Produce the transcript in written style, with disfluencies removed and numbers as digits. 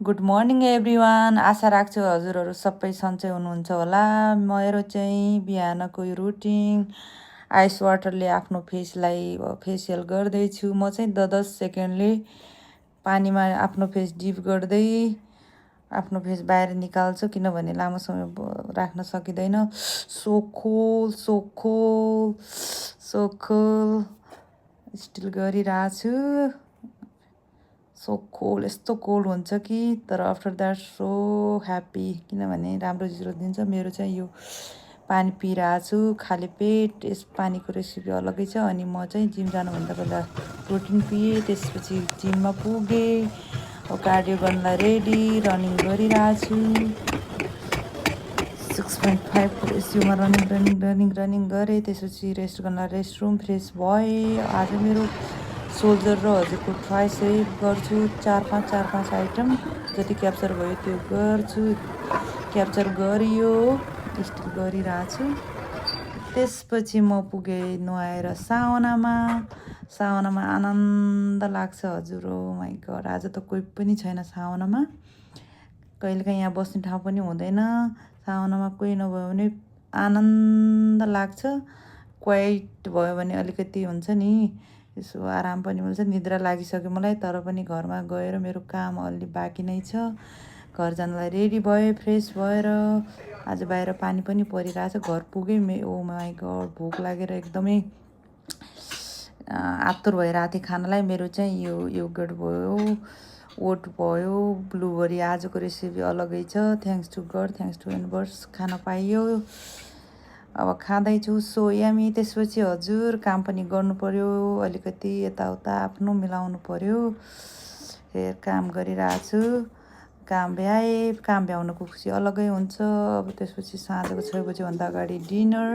Good morning everyone. आशा राख्छु हजुरहरू सबै सन्चै हुनुहुन्छ होला। मेरो चाहिँ बिहानको रुटिन आइस वाटरले आफ्नो फेसलाई फेसियल गर्दैछु। म चाहिँ 10 सेकेन्डले पानीमा आफ्नो फेस डिप गर्दै आफ्नो फेस बाहिर निकाल्छु, किनभने लामो समय राख्न सकिँदैन। सोखोल सोखोल सोखोल स्टिल गरिरहेछु। सो कोल्ड, यस्तो कोल्ड हुन्छ कि, तर आफ्टर द्याट सो ह्याप्पी, किनभने राम्रो जिरो दिन्छ। मेरो चाहिँ यो पानी पिइरहेको छु खाली पेट। यस पानीको रेसिपी अलगै छ। अनि म चाहिँ जिम जानुभन्दा पहिला प्रोटिन पिएँ, त्यसपछि जिममा पुगेँ, कार्डियो गर्नलाई रेडी, रनिङ गरिरहेको छु। 6.5 रेसियोमा रनिङ गरेँ। त्यसपछि रेस्ट गर्नलाई रेस्टरुम फ्रेस भएँ। आज मेरो सोल्जर र हजुरको ट्राइसेप गर्छु। 4-5 आइटम जति क्याप्चर भयो त्यो गर्छु। क्याप्चर गरियो, स्टिल गरिरहेको छु। त्यसपछि म पुगेँ नुहाएर साउनामा आनन्द लाग्छ हजुर। ओ माई गड, आज त कोही पनि छैन साउनामा। कहिलेकाहीँ यहाँ बस्ने ठाउँ पनि हुँदैन, साउनामा कोही नभयो भने आनन्द लाग्छ। क्वाइट भयो भने अलिकति हुन्छ नि, यसो आराम पनि मिल्छ। निद्रा लागिसक्यो मलाई, तर पनि घरमा गएर मेरो काम अलि बाँकी नै छ। घर जानलाई रेडी भएँ फ्रेस भएर। आज बाहिर पानी पनि परिरहेछ। घर पुगेँ, ओ माई गड, भोक लागेर एकदमै आतुर भइरहेको थिएँ खानालाई। मेरो चाहिँ यो योगर्ट भयो, ओट भयो, ब्लुबेरी। आजको रेसिपी अलगै छ। Thanks to God, thanks to universe, खान पाइयो। अब खाँदैछु सोयामी। त्यसपछि हजुर काम पनि गर्नु पर्यो, अलिकति यताउता आफ्नो मिलाउनु पर्यो। फेरि काम गरिरहेको छु। काम भ्याउनुको खुसी अलगै हुन्छ। अब त्यसपछि साँझको 6 बजीभन्दा अगाडि डिनर।